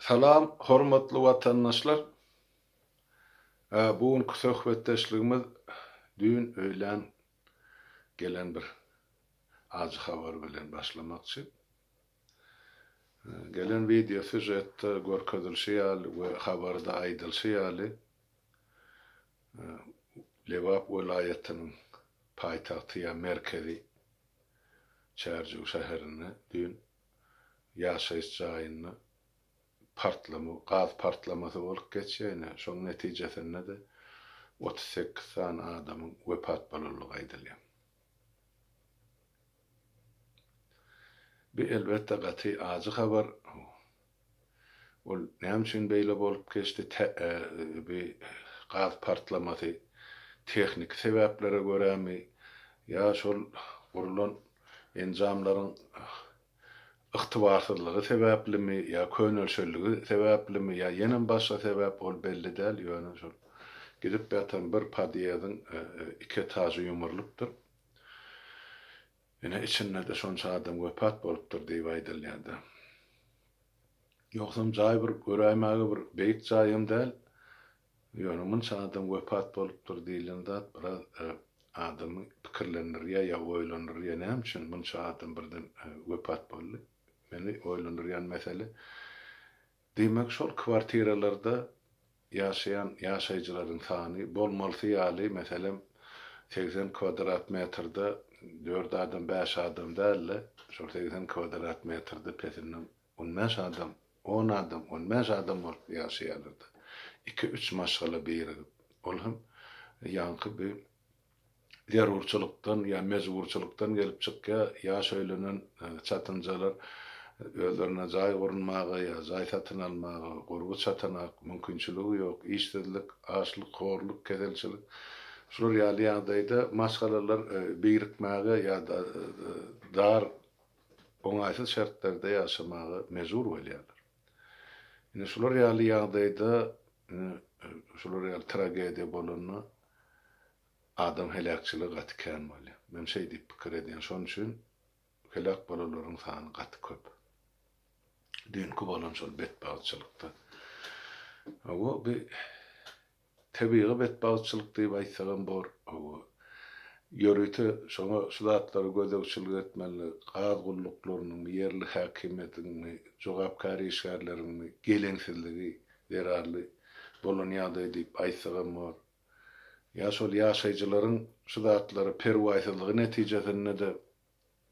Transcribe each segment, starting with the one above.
Salam hormatly watandaşlar. Bu günki söhbetdeşligimiz düýn öýlän gelen bir ajy habar bilen başlamakçy. Gelen wideo sýužetde görkezilişi ýaly we habarda aýdylyşy ýaly, Lebap welaýatynyň paýtagty ýa merkezi Çärjew şäherinde düýn ýaşaýyş jaýynda partlama, gaz partlamasy bolup geçýär. Ine, şoň netijesinde-de 38 sany adamyň wepat bolanlygy aýdylýar. Bu elbetde gaty ajy habar. Ol näme üçin beýle bolup geçdi, bu gaz partlamasy tehniki sebäplere görämi ýa şol gurlan enjamlaryň ygtybarsyzlygy sebäplimi ýa könelşenligi sebäplimi ýa ýenem başga sebäp ol belli däl, ýöne şol gidip ýatan bir podýezdiň iki etažy ýumrulypdyr. Ine içinde-de şonça adam wepat bolupdyr diýip aýdylýar-da. Ýogsam jaý bir göräýmäge bir beýik jaýam däl. Ýöne munça adam wepat bolupdyr diýlen zat biraz adamy pikirlendirýär ýa oýlandyrýar. Näme üçin munça adam birden wepat boldy? Meni oýlandyrýan mesele. Diýmek, şol kwartiralarda ýaşaýan ýaşaýjylaryň sany bolmalysy ýaly, meselem, 80 kwadrat metrde dört adam, bäş adam däl-de, şol 80 kwadrat metrde pesinden on bäş adam, on adam, on bäş adam bolup ýaşaýarlar-da. Iki-üç maşgala birigip. Ol hem ýaňky bi zerurçylykdan ýa mejburçylykdan gelip çykýar, ýaş öýlenen çatynjalar özlerine jaý gurunmaga ýa jaý satyn almaga gurby çatanak, mümkinçiligi ýok, işsizlik, açlyk, horluk, keselçilik, şular ýaly ýagdaýda maşgalalar birikmäge ýa-da dar, oňaýsyz şertlerde ýaşamaga mejbur bolýarlar. Ine şular ýaly ýagdaýda, şular ýaly tragediýa bolanda Adam heläkçiligi gaty kän bolýar. Men şeý diýip pikir edýän. Şonuň üçin heläk bolanlaryň sany gaty köp. Düýnki bolan şol betbagtçylykda. Hawa, bu tebigy betbagtçylyk diýip aýtsagam bor. Hawa. Ýörite şoňa şu zatlara gözegçilik etmeli gaz gulluklarynyňmy, ýerli häkimiýetiňmi, jogapkär işgärleriňmi geleňsizligi zerarly bolan ýagdaý diýip aýtsagam bor. Ýa şol ýaşaýjylaryň şu zatlara perwaýsyzlygy netijesinde-de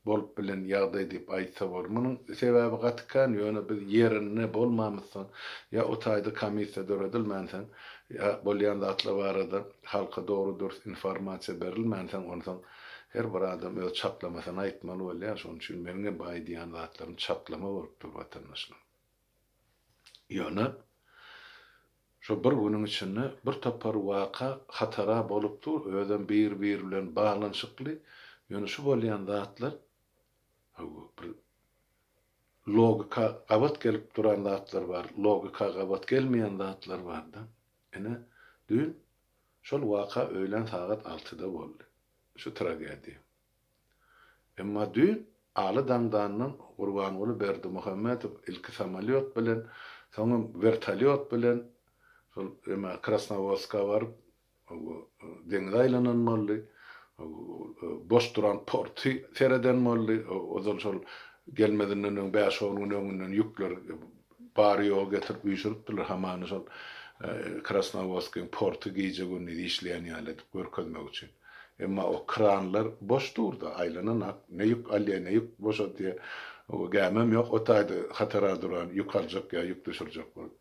bolup bilen ýagdaý diýip aýtsa bor. Munuň sebäbi gaty kän, ýöne biz ýerinde bolmamyzsoň, ýa o taýda komissiýa döredilmänsoň, ýa bolýan zatlar barada halka dogry-dürs informasiýa berilmänsoň, onsoň her bir adam öz çaklamasyny aýtmaly bolýar. Şonuň üçin meniňem bu aýdýan zatlarym çaklama bolup dur, watandaşlar. Ýöne şo bir günüň içinde bir topar waka hatara bolup dur, özem bir-biri bilen baglanyşykly. Ýöne şu bolýan zatlar hawa bir logika gabat gelip duran zatlar bar, logika gabat gelmeýän zatlar bar-da. Ine, düýn şol waka öýlän sagat altyda boldy. Şu tragediýa. Emma düýn Aly daňdandan Gurbanguly Berdimuhamedow ilki samolýot bilen, soňam wertolýot bilen şol eme Krasnowodska baryp, deňze aýlanan boldy. Boş duran porty sereden boldy. Ozal şol gelmezinden öň bäş-on gün öňünden ýükleri bary-ýogy getirip üýşüripdirler. Hamana şol Krasnowodskiň porty gije-gündiz işleýän ýaly edip görkezmek üçin. Emma o kranlar boş dur-da, aýlananak, ne ýük alýar, ne ýük boşadýar. O gämem ýok, o taýda hatara duran ýük aljak ýa ýük düşürjek bolup.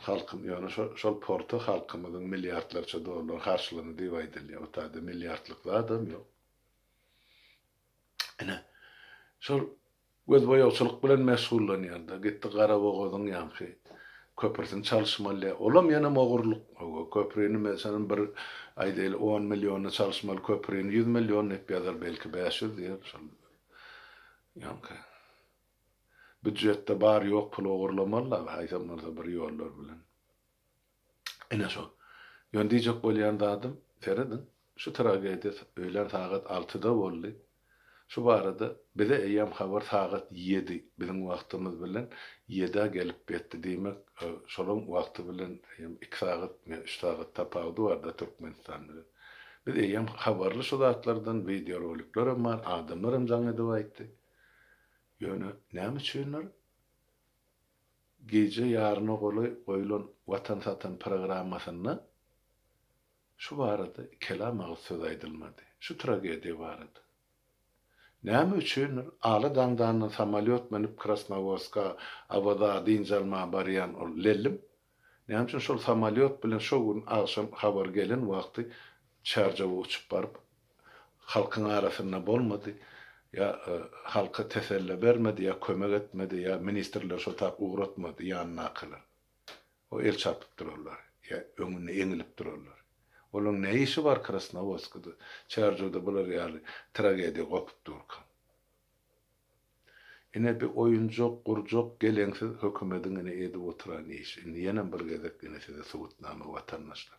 Halkym, ýöne şo, şol porta halkymyzyň milliardlarça dollar harçlandy diýip aýdylýar. O taýda milliardlyk zadam ýok. Ine, şol Gözboýagçylyk bilen meşgullanýar-da. Gitdi Garabogazyň ýaňky köprüsini çalyşmaly. Olam ýenem ogurlyk. Hawa, köprüni meselem bir aýdaýly on milliona çalyşmaly köprüni ýüz million diýip ýazar, belki 500 diýer şol ýaňky. Býujetde bar ýok puly ogurlamaly-da haýsam bolsa bir ýollar bilen. Ine şo. Ýöne diýjek bolýan zadym, serediň, şu tragediýa öýlän sagat altyda boldy. Şu barada bize eýýäm habar sagat ýedi, biziň wagtymyz bilen ýedä gelip ýetdi. Diýmek, şolaň wagty bilen eýýäm iki sagat ýa üç sagat tapawudy bar-da Türkmenistan bilen. Biz eýýäm habarly şu zatlardan, wideoroliklerem bar, adamlar hem jaň edip aýtdy. Ýöne näme üçindir gije ýaryna golaý goýlan Watan satan programmasynda Şu barada kelam agyz söz aýdylmady. Şu tragediýa barada. Näme üçindir, ala daňdandan samolýot münüp Krasnowodska, Awaza dynç almaga barýan ol lellim, näme üçin şol samolýot bilen şo gün agşam habar gelen wagty Çärjewe uçup baryp, halkyň arasynda bolmady, ýa halka teselle bermedi, ýa kömek etmedi, ýa ministrleri şo tap ugratmady ýanyndakylar. O el çarpyp durarlar, ýa öňünde eňilip durarlar. Olaň ne işi bar Krasnowodskda, Çärjewde bular ýaly tragediýa gopup durka. Ine bi oýunjak, gurjak, geleňsiz hökümediň ine edip oturan işi. Indi ýenem bir gezek ine size subutnama watandaşlar.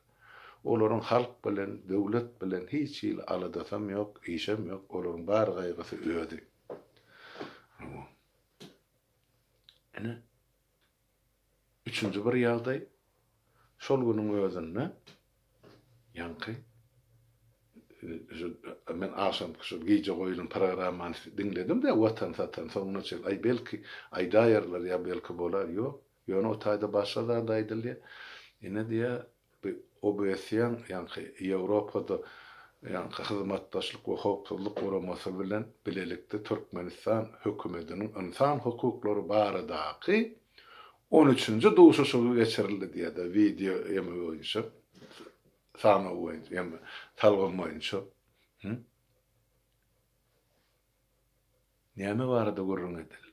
Olaryň halk bilen, döwlet bilen hiç hili aladasam ýok, işem ýok, olaryň bar gaýgysy özi. Ine. Üçünji bir ýagdaý, şol günüň özünde ýaňky şu men agşamky şu gije goýlan programmany diňledim-de, Watan satan soňuna çenli. Aý, belki aýdaýarlar ýa belki bolar. Ýok. Ýöne o taýda başga zat aýdylýar. Ine diýýär, Bu OBSE-iň, ýaňky Ýewropada ýaňky Hyzmatdaşlyk we Howpsuzlyk Guramasy bilen bilelikde Türkmenistan hökümetiniň ynsan hukuklary baradaky on üçünji duşuşygy geçirildi diýýär-de, wideo emi boýunça, sanaw boýunça, emi salgym boýunça. Näme barada gürrüň edil?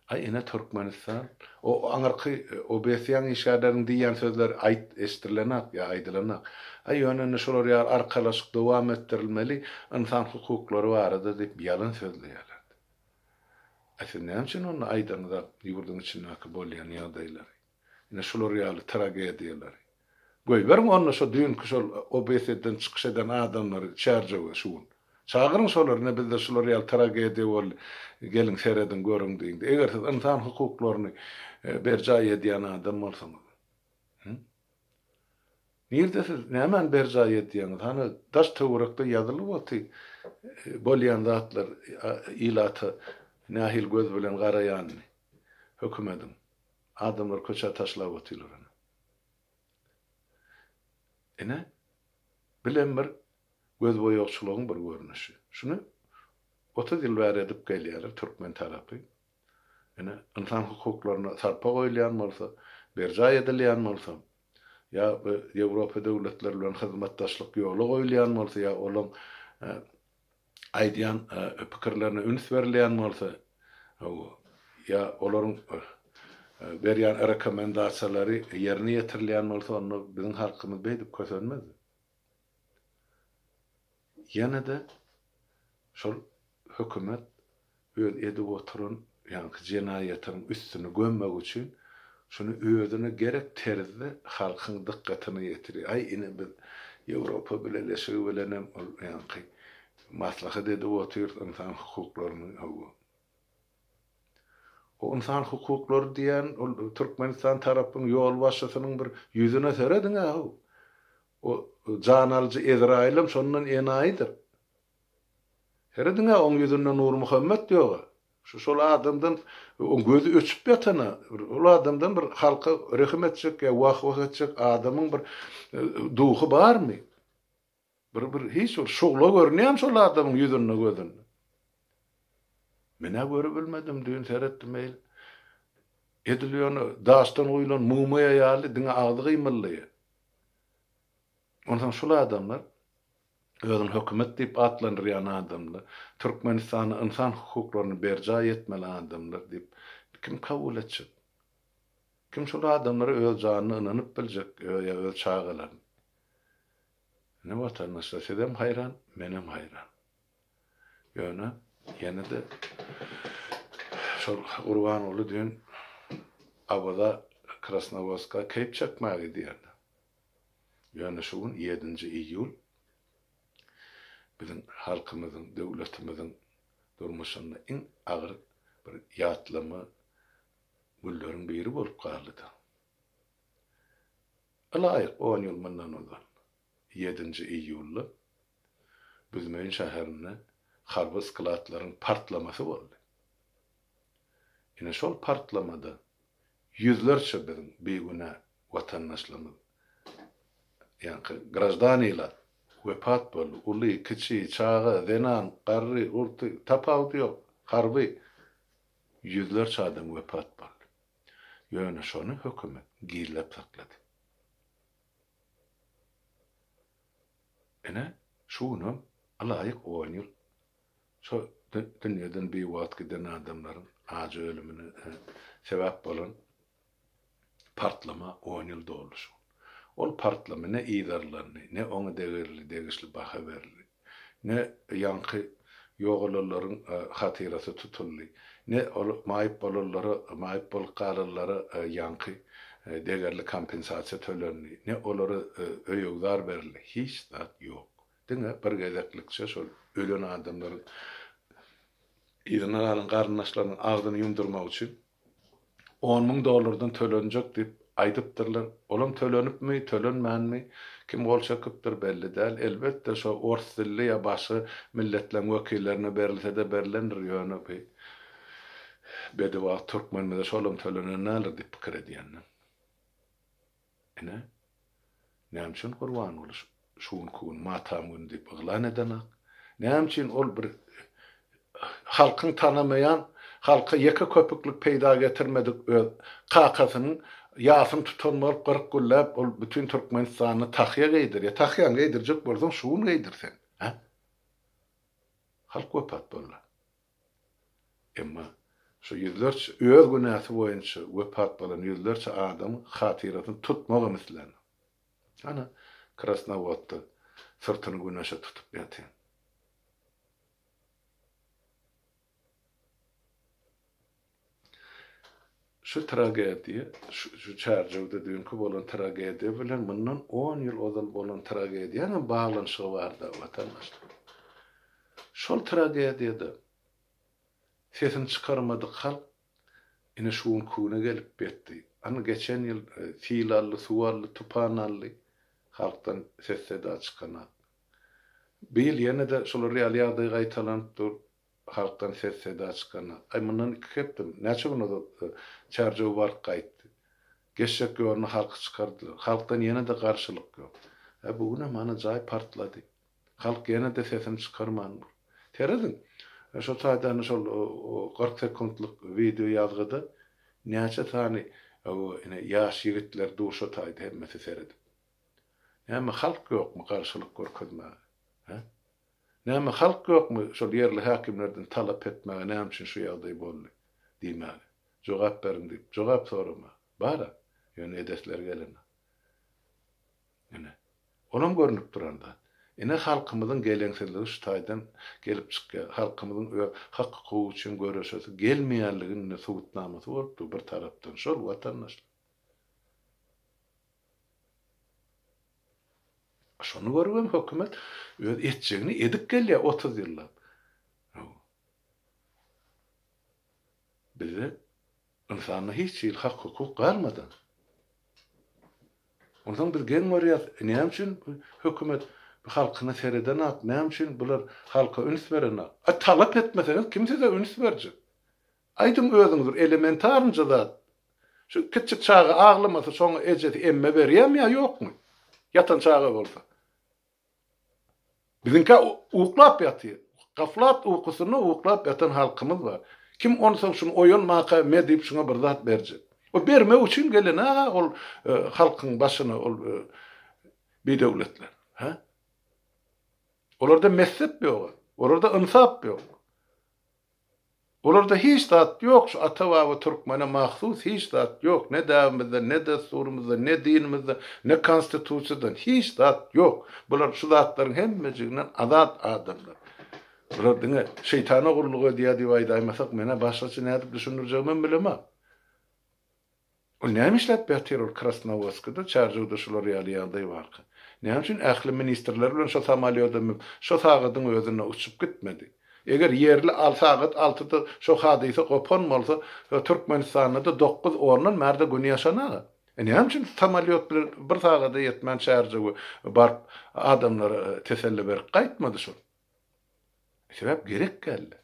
Aý ine Türkmenistan. O aňyrky OBSE-niň işgärleriniň diýýän sözleri aýt eşdirilenak ýa aýdylanak. Aý ýöne indi şolar ýaly arkalaşyk dowam etdirilmeli ynsan hukuklary barada diýip ýalan sözleýärler. Aý siz näme üçin onda aýdaňyzak ýurduň içindäki bolýan ýagdaýlary? Ine şular ýaly tragediýalary. Goýberiň onda şo düýnki şol OBSE-den çykyş eden adamlary Çärjewe şu gün. Çagyryň şolary ine bizde şular ýaly tragediýa boldy, geliň serediň görüň diýiň. Eger siz ynsan hukuklaryny berjaý edýän adam bolsaňyz. Hü? Nirde siz nämäni berjaý edýäňiz? Hany daş töwerekde ýazylyp oty bolýan zatlar ilata nähili göz bilen garaýanyny hökümediň. Adamlar köçä taşlap otyrlar ony. Ine, bilem bir gözboýagçylygyň bir görnüşi. Şuny 30 ýyl bäri edip gelýärler türkmen tarapy. Ine, ynsan hukuklaryna sarpa goýulýan bolsa, berjaý edilýän bolsa, ýa bu Ýewropa döwletleri bilen hyzmatdaşlyk ýola goýulýan bolsa, ýa olaň aýdýan pikirlerine üns berilýän bolsa, ýa olaryň berýän rekomendasiýalary ýerine ýetirilýän bolsa, onda biziň halkymyz beýdip kösenmezdi. Ýene-de şol hökümet öz edip oturan ýaňky jenaýatynyň üstüni gömmek üçin şuny özüne gerek terzde halkyň dykgatyna ýetirýär. Aý ine biz Ýewropa Bileleşigi bilenem ol ýaňky maslahat edip otyrys ynsan hukuklaryny hawa. O ynsan hukuklary diýýän ol Türkmenistan tarapyň ýolbaşçysynyň bir ýüzüne serediň-ä how. O jan alyjy Ezraýylam şondan enaýydyr. Serediň-ä, oň ýüzünde Nurmuhammet ýog-a. Şu şol adamdan oň gözi öçüp ýatan-a. Ol adamdan bir halka rehim etjek ýa wah-wah etjek adamyň bir duhy barmy? Bir bir hiç bir şugla görünýärmi şol adamyň ýüzünde gözünde? Men-ä görübilmedim, düýn seretdim eýle. Edil ýöne daşdan guýlan mumyýa ýaly diňe agzy gymyldaýar. Onsoň şul adamlar özüni hökümet diýip atlandyrýan adamlar, Türkmenistanda ynsan hukuklaryny berjaý etmeli adamlar diýip kim kabul etjek? Kim şol adamlara öz janyny ynanyp biljek ýa öz çagalaryny? Ine watandaşlar sizem haýran, menem haýran. Ýöne ýene-de şol Gurbanguly düýn Awaza Krasnowodska keýp çekmäge gidýärdi. Ýöne şu gün ýedinji iýul biziň halkymyzyň, döwletimiziň. durmuşynda iň agyr bir ýatlama günleriň biri bolup galdy-da. Ylaýyk on ýyl mundan ozal, ýedinji iýulda Büzmeýin şäherinde harby skladlaryň partlamasy boldy. Ine şol partlamada ýüzlerçe biziň bigünä watandaşlarymyz, ýaňky graždan ilat wepat boldy. Uly, kiçi, çaga, zenan, garry, gurty, tapawudy ýok, harby ýüzlerçe adam wepat boldy. Ýöne şony hökümet gizläp saklady. Ine, şu günem ylaýyk on ýyl şo dünýeden biwagt giden adamlaryň ajy ölümine sebäp bolan partlama on ýyl doldy şu gün. Ol partlama ne yzarlandy, ne oňa degerli, degişli baha berildi, ne ýaňky ýogalanlaryň hatyrasy tutuldy, ne ol maýyp bolanlara, maýyp bolup galanlara ýaňky degerli kompensasiýa tölendi, ne olara öý-öwzar berildi, hiç zat ýok. Diňe bir gezeklikçe şol ölen adamlaryň yzynda galan garyndaşlarynyň agzyny ýumdurmak üçin 10 müň dollardan tölenjek diýip aýdypdyrlar. Olam tölenipmi, tölenmänmi, kim gol çekipdir belli däl. Elbetde şo ors dilli ýa başga milletleriň wekillerine berilse-de berlendir, ýöne bi bedibagt türkmenimize şolam tölenen däldir diýip pikir edýän men. Ine, näme üçin Gurbanguly şu günki gün matam güni diýip yglan edenak? Näme üçin ol bir halkyň tanamaýan, halka ýeke köpüklik peýda getirmedik öz kakasynyň ýasyny tutan bolup 40 günläp ol bütin Türkmenistany tahýa geýdirýär. Tahýaňy geýdirjek bolsaň şu gün geýdir sen. Hä? Halk wepat boldy. Emma şu ýüzlerçe öz günäsi boýunça wepat bolan ýüzlerçe adamyň hatyrasyny tutmagam islänok. Ana, Krasnowodda syrtyny güneşe tutup ýatyn. Şu tragediýa, şu Çärjewde düýnki bolan tragediýa bilen mundan on ýyl ozal bolan tragediýanyň baglanyşygy bar-da, watandaşlar. Şol tragediýada sesini çykarmadyk halk ine şu günki güne gelip ýetdi. Ana geçen ýyl sil aldy, suw aldy, tupan aldy, halkdan ses-seda çykanak. Bu ýyl ýene-de şolar ýaly ýagdaý gaýtalanyp dur. Halkdan ses-seda çykanda, Aý, mundan iki hepde, näçe gün ozal Çärjewe baryp gaýtdy. Geçjek ýoluna halky çykardylar. Halkdan ýene-de garşylyk ýok. Ä, bu günem ana jaý partlady. Halk ýene-de sesini çykarman dur. Serediň, şo taýdan şol 40 sekuntlyk wideo ýazgyda näçe sany ine ýaş ýigitler dur şo taýda hemmesi seredip. Näme halk ýokmy garşylyk görkezmäge? Hä? Näme halk ýokmy şol ýerli häkimlerden talap etmäge näme üçin şu ýagdaý boldy diýmäge? Jogap beriň diýip, jogap soramaga. Bar-a, ýöne edesleri gelenok. Ine, olam görnüp duran zat. Ine halkymyzyň geleňsizligi şu taýdan gelip çykýar. Halkymyzyň öz hak-hukugy üçin göreşesi gelmeýänliginiň subutnamasy bolup dur bir tarapdan şol watandaşlar. Şony görübem hökümet öz etjegini edip gelýär 30 ýyllap. Bizde ynsanda hiç hili hak-hukuk galmady. Onsoň biz geň görýäs, näme üçin hökümet halkyna seredenak, näme üçin bular halka üns berenak? A talap etmeseňiz kim size üns berjek? Aýdyň özüňiz bir elementarnyja zat. Şu kiçjik çaga aglamasa şoňa ejesi emme berýämi ýa ýokmy? Ýatan çaga bolsa. Biziňkä uklap ýatyr. Gaflat ukusynda uklap ýatan halkymyz bar. Kim onsoň şuny oýanmaka me diýip şuňa bir zat berjek. O bermek üçin gelen aga ol e, halkyň başyna ol e, bidöwletler. Hä? Olarda messep ýok. Olarda ynsap ýok. Olarda hiç zat ýok şu ata baba türkmene mahsus hiç zat ýok ne däbimizde ne dessurymyzda ne dinimizde ne konstitusiýadan hiç zat ýok bular şu zatlaryň hemmejiginden azat adamlar bular diňe şeýtana gulluk edýär diýip aýdaýmasak menä başgaça nädip düşündirjegimem bilemok. Ol näme işläp ýatyr ol Krasnowodskda, Çärjewde şular ýaly ýagdaý barka? Näme üçin ähli ministrler bilen şo samolýoda münüp, şo sagadyň özünde uçup gitmedi? Eger ýerli al sagat altyda şo hadysa gopan bolsa, Türkmenistanda-da dokguz ondan bärde gün ýaşanaga. E näme üçin samolýot bilen bir sagada ýetmän Çärjewe baryp adamlara teselli berip gaýtmady şol? Sebäp gerek däldi.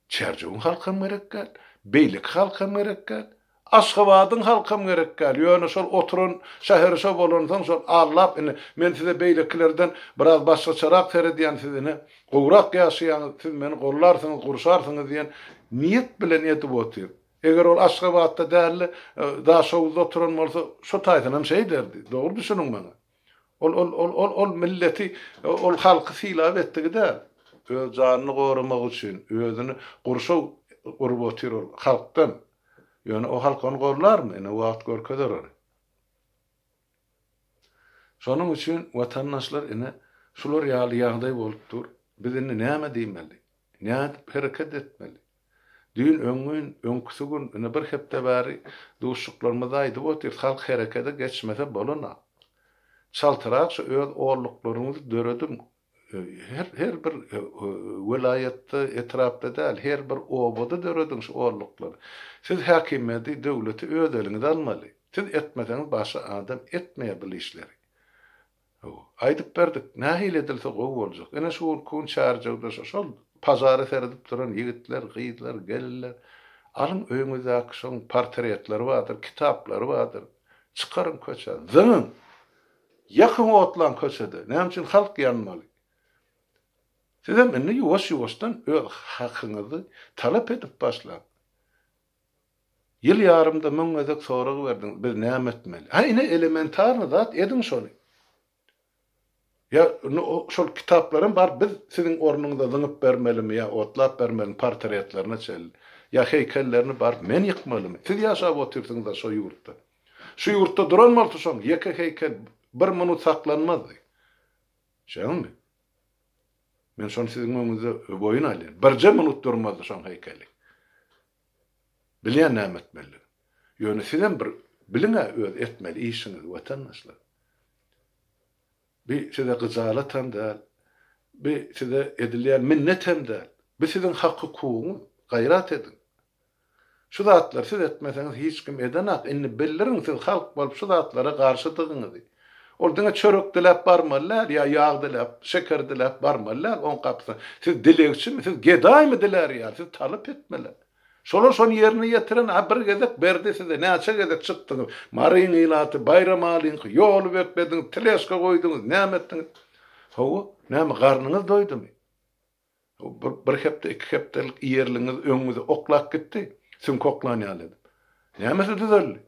Çärjewiň halkam gerek däl, beýleki halkam gerek däl, Aşgabadyň halkam gerek däl, ýöne şol oturan şäheri şo bolansoň şol allap indi men size beýlekilerden biraz başgaçarak seredýän siz ine gowrak ýaşaýaňyz siz meni gollarsyňyz gurşarsyňyz diýen niýet bilen edip otyr. Eger ol Aşgabatda dälde Daşoguzda oturan bolsa şo taýsynam şeýderdi. Dogry düşüniň maňa. Ol ol ol ol ol milleti ol halky sylap etdigi däl. Öz janyny goramak üçin özüni gurşaw gurup otyr ol halkdan. Ýöne o halk ony gollarmy? Ine wagt görkezer ony. Şonuň üçin watandaşlar ine şular ýaly ýagdaý bolup dur. Biz indi näme diýmeli? Nädip hereket etmeli? Düýn, öňňün, öňküsi gün, ine bir hepde bäri duşuşyklarymyzda aýdyp otyrys, halk herekete geçmese bolanok. Çaltrak şu öz orluklaryňyzy dörediň. Her, her bir welaýatda, etrapda däl, her bir obada dörediň şu orluklary. Siz häkimiýeti, döwleti öz eliňize almaly. Siz etmeseňiz başga adam etmeýär bul işleri. Hawa, aýdyp berdik, nähili edilse gowy boljak. Ine şu günki gün Çärjewde şo şol pažara seredip duran ýigitler, gyzlar, gelinler, alyň öýüňizdäki şoň portretleri bardyr, kitaplary bardyr, çykaryň köçä, zyňyň! Ýakyň otlaň köçede. Näme üçin halk ýanmaly? Sizem indi ýuwaş-ýuwaşdan öz hakyňyzy talap edip başlaň. Ýyl ýarymda müň gezek sorag berdiňiz, biz näme etmeli? Ha ine elementarny zat ediň şony. Ýa şol kitaplaram bar biz siziň ornuňyza zyňyp bermelimi ýa otlap bermelimi portretlerine çenli. Ýa heýkellerini baryp men ýykmalymy? Siz ýaşap otyrsyňyzda şo ýurtda. Şu ýurtda duran bolsa şoň ýeke heýkel bir minut saklanmazdy. Şeňmi? Men şony siziň öňüňizde boýun alýan. Birje minut durmazdy şoň heýkeli. Bilýän näme etmelidigini. Ýöne sizem bir biliň-ä öz etmeli işiňizi, watandaşlar. Bi size gyjalatam däl, bi size edilýän minnetem däl. Bi siziň hak-hukugyňyz, gaýrat ediň. Şu zatlary siz etmeseňiz hiç kim edenak. Indi bildiriň siz halk bolup şu zatlara garşydygyňyzy. Ol diňe çörek diläp barmaly däl, ýa ýag diläp, şeker diläp barmaly däl oň gapysyna. Siz dilegçimi, siz gedaýmy dilär ýaly, siz talap etmeli. Şolar şony ýerine ýetiren, a bir gezek berdi size, näçe gezek çykdyňyz, Maryň ilaty, Baýramalyňky, ýoly beklediňiz, teležka goýduňyz, näme etdiňiz? Hawa, näme, garnyňyz doýdumy? Bir, bir hepde, iki hepdelik iýerligiňiz öňüňize oklap gitdi, süňk oklan ýaly edip. Nämesi düzeldi?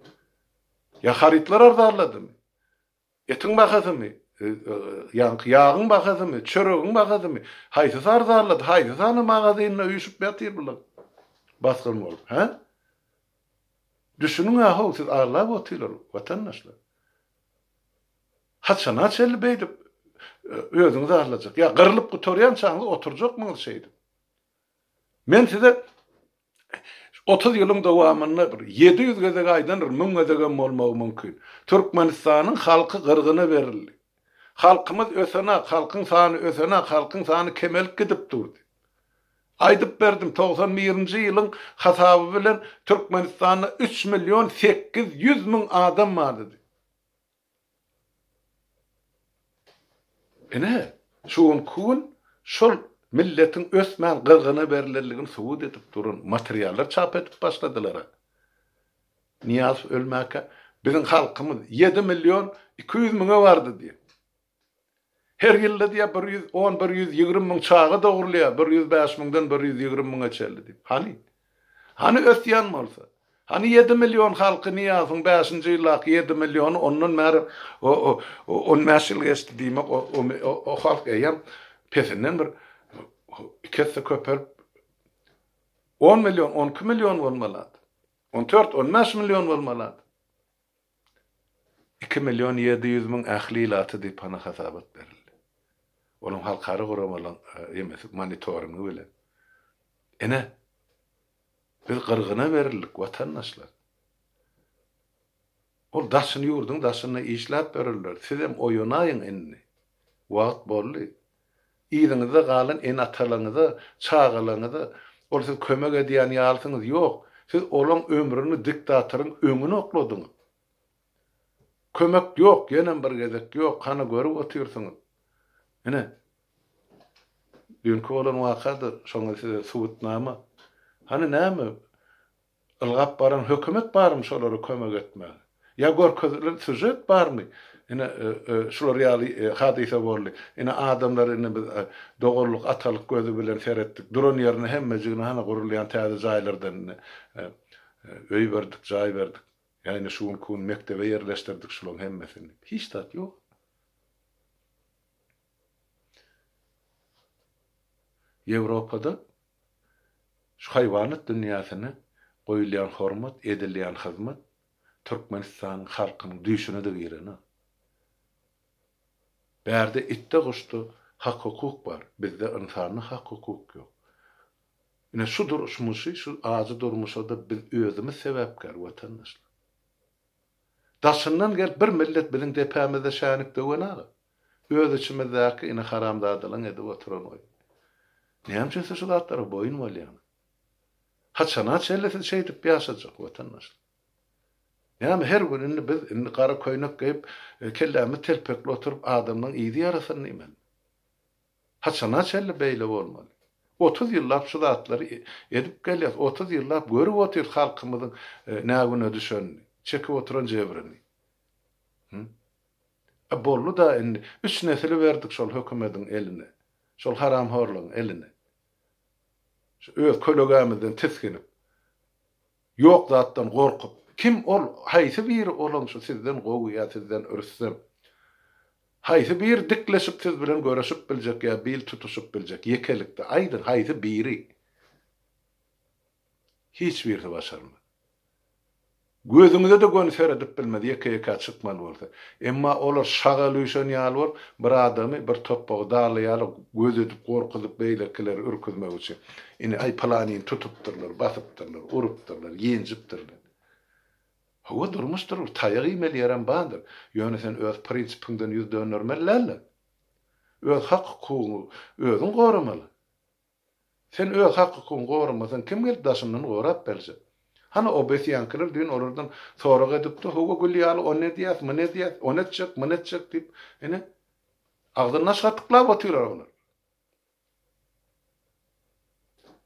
Ýa harytlar arzanladymy? Etiň bahasymy? Ýaňky ýagyň bahasymy? Çöregiň bahasymy? Haýsysy arzanlady? Haýsysy ana magazynda üýşüp ýatyr bular? Basgyn bolup, hä? Düşüniň-ä-how, siz arlap otyrlar, watandaşlar. Haçana çenli beýdip özüňizi aldajak? Ýa gyrlyp gutarýançaňyz oturjakmyňyz şeýdip? Men size 30 ýylyň dowamynda bir 700 gezek aýdandyr, 1000 gezegem bolmagy mümkin. Türkmenistanyň halky gyrgyna berildi. Halkymyz ösenak, halkyň sany ösenak, halkyň sany kemelip gidip durdy. Aýdyp berdim, 91-nji ýylyň hasaby bilen Türkmenistanda 3 million 800 müň adam bardy diýip. Ine, şu günki gün şol milletiň ösmän gyrgyna berlenligini subut edip duran materiallar çap edip başladylar-a. Nyýazow ölmäkä biziň halkymyz ýedi million 200 müňe bardy diýip. Her ýylda diýýär 110, 120 müň çaga dogrulýar, 105 müňden 120 müňe çenli diýip. Hany? Hany ösýän bolsa? Hany ýedi million halky Nyýazowyň bäşinji ýyldaky ýedi milliony ondan bäri on bäş ýyl geçdi diýmek o halk eýýäm pesinden bir iki esse köpelip on million, on iki million bolmaly. On dört, on bäş million bolmaly. Iki million 700 müň ähli ilaty diýip hana hasabat berildi. Onuň halkara guramalaryň emesi monitoringi bilen. Ine, biz gyrgyna berildik, watandaşlar. Ol daşyny ýurduň daşynda işläp ýörürler. Sizem oýanaýyň indi. Wagt boldy. Yzyňyzda galan ene-atalaryňyza, çagalaryňyza ol siz kömek edýän ýalysyňyz ýok. Siz olaň ömrüni diktatoryň öňüne okladyňyz. Kömek ýok, ýenem bir gezek ýok, hany görüp otyrsyňyz. Ine, düýnki bolan waka-da şoňa size subutnama. Hany näme, ylgap baran hökümet barmy şolara kömek etmäge? Ýa görkezilen sýužet barmy? Ine, şular ýaly hadysa boldy. Ine, adamlar indi biz doganlyk, atalyk gözi bilen seretdik. Duran ýerine hemmejigine hany gurulýan täze jaýlardan indi öý berdik, jaý berdik. Ýa ine şu günki gün mekdebe ýerleşdirdik şularyň hemmesini. Hiç zat ýok. Ýewropada şu haýwanat dünýäsine goýulýan hormat, edilýän hyzmat Türkmenistanyň halkynyň düýşüne-de girenok. Bärde itde-guşda hak-hukuk bar, bizde ynsanda hak-hukuk ýok. Ine şu durmuşy, şu ajy durmuşa-da biz özümiz sebäpkär, watandaşlar. Daşyndan gelip bir millet biziň depämizde şänik döwen-aga. Öz içimizdäki ine haramzadalaň edip oturan oýny. Näme üçin siz şu zatlara boýun bolýaňyz? Haçana çenli siz şeýdip ýaşajak, watandaşlar? Näme her gün indi biz indi gara köýnek geýip, kellämiz telpekli oturyp adamlaň yzy ýarasyn diýmeli. Haçana çenli beýle bolmaly? 30 ýyllap şu zatlary edip gelýäs, 30 ýyllap görüp otyrys halkymyzyň nä güne düşenini, çekip oturan jebrini. Hü? E boldy-da indi, üç nesili berdik şol hökümediň eline, şol haramhorlaryň eline. Şu öz kölegämizden tisginip, ýok zatdan gorkup, kim ol, haýsy biri olaň şu sizden gowy ýa sizden rüstem? Haýsy biri dikleşip siz bilen göreşip biljek ýa bil tutuşyp biljek ýekelikde, aýdyň, haýsy biri? Hiç birisi başarmaz. Gözüňize-de göni seredip bilmez, ýeke-ýekä çykmaly bolsa. Emma olar şagal üýşen ýaly bolup, bir adamy, bir topbagy dagly ýaly göz edip, gorkuzyp, beýlekileri ürküzmek üçin, Ine, aý, pylanyny tutupdyrlar, basypdyrlar, urupdyrlar, ýenjipdirler. Hawa, durmuşdyr, bir taýak iýmeli ýerem bardyr. Ýöne sen öz prinsipiňden ýüz döndermeli däl-de. Öz hak-hukugyňy özüň goramaly. Sen öz hak-hukugyňy goramasaň, kim gelip daşyňdan gorap berjek? Hany OBSE-ňkiler düýn olardan sorag edipdi, hawa gül ýaly ony edýäs, muny edýäs, ony etjek, muny etjek diýip, ine, agzyny daş gatyklap otyrlar olar.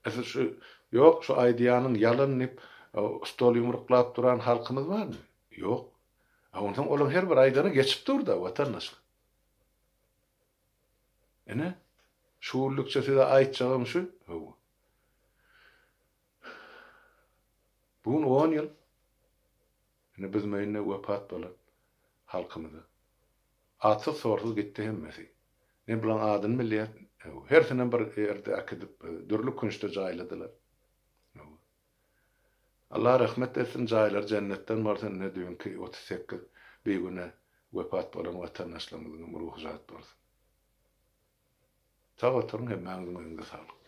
E siz şu, ýok, şu aýdýanyň ýalan diýip, stol ýumruklap duran halkymyz barmy? Ýok. A onsoň olaň her bir aýdany geçip dur-da, watandaşlar. Ine, şu günlükçe size aýtjagym şu. Hawa. Bu gün on ýyl. Ine, Büzmeýinde wepat bolan halkymyza. Atsyz-sorsuz gitdi hemmesi. Ne bulaň adyny bilýän. Hawa. Hersinem bir ýerde äkidip, dürli künçde jaýladylar. Hawa. Allah rahmet etsin, jaýlary jennetden bolsun, ine düýnki 38 bigünä wepat bolan watandaşlarymyzyňam ruhy şat bolsun. Sag oturyň hemmäňiziň öňüňize saglyk.